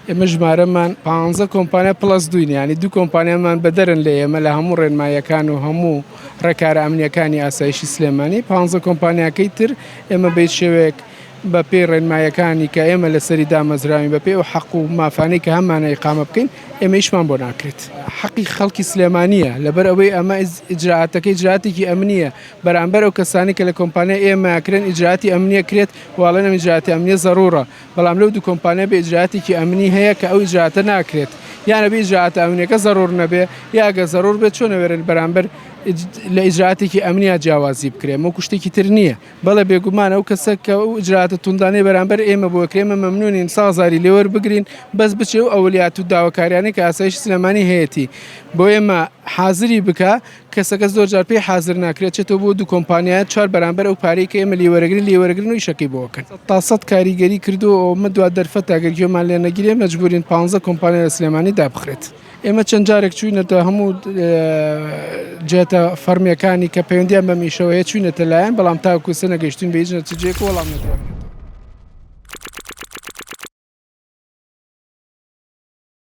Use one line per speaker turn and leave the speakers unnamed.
ئێمە ژمارەمان پانزە کۆمپانیا plus دووین یانی دوو کۆمپانیامان بەدەرن لە ئێمە لە هەموو ڕێنماییەکان و هەموو ڕێکارە ئەمنیەکانی ئاسایشی سلێمانی پانزە کۆمپانیاکەی تر ئێمە بە هیچ شێوەیەک بە پێی ڕێنماییەکانی کە ئێمە لەسەری دامەزراوین بە پێی ئەو حەق و مافانەی کە هەمانە ئیقامە بکەین ئێمە ئیشمان بۆ ناکرێت. حەقی خەڵکی سلێمانییە لەبەر ئەوەی ئەمە ئیجرائاتەکە ئیجرائاتێکی ئەمنییە بەرامبەر ئەو کەسانەی کە لە کۆمپانیای ئێمە ئەکرێن ئیجرائاتی ئەمنیە کرێت و ئەڵێن ئەم ئیجرائاتی ئەمنیە زەروڕە بەڵام لەو دوو کۆمپانیا بێ ئیجرائاتێکی ئەمنی هەیە کە ئەو ئیجرائاتە ناکرێت یان ئەبێ ئیجرائاتە ئەمنیەکە زەروڕ نەبێ یا ئەگەر زەروڕ بێت چۆن ئەوێرن بەرامبەر لە ئیجرائاتێکی ئەمنیا جیاوازی بکرێ وەکو شتێکی تر نییە. بەڵێ بێگومان ئەو کەسە کە ئەو ئیجرائاتە توندانەی بەرامبەر ئێمە بۆ ئەکرێ ئێمە مەمنونین سازاری لێ وەربگرین بەس بچێ و ئەولیات و داواکاریانەی کە ئاسایشی سلێمانی هەیەتی بۆ ئێمە حازری بکا کەسەکە زۆر جار پێی حازر ناکرێت چێتەوە بۆ دوو کۆمپانیایە چوار بەرامبەر ئەو پارەی کە ئێمە لێی وەرەگرین لێی وەرەگرن و ئیشەکەی بۆ ئەکەن تا سەد کاریگەری کردووە ئەومە دوا دەرفەتە گەر گوێمان لێ نەگیرێ مەجبورین پانزە کۆمپانیا لە سلێمانی دابخرێت. ئێمە چەند جارێک چووینەتە هەموو جێتە فەرمیەکانی کە پەیوەندیان بەم ئیشەوە هەیە چووینەتە لایەن بەڵام تاوەکو ئێستا نەگەیشتوین بە هیچ نەتیجەیەک و وەڵام نەدراوین.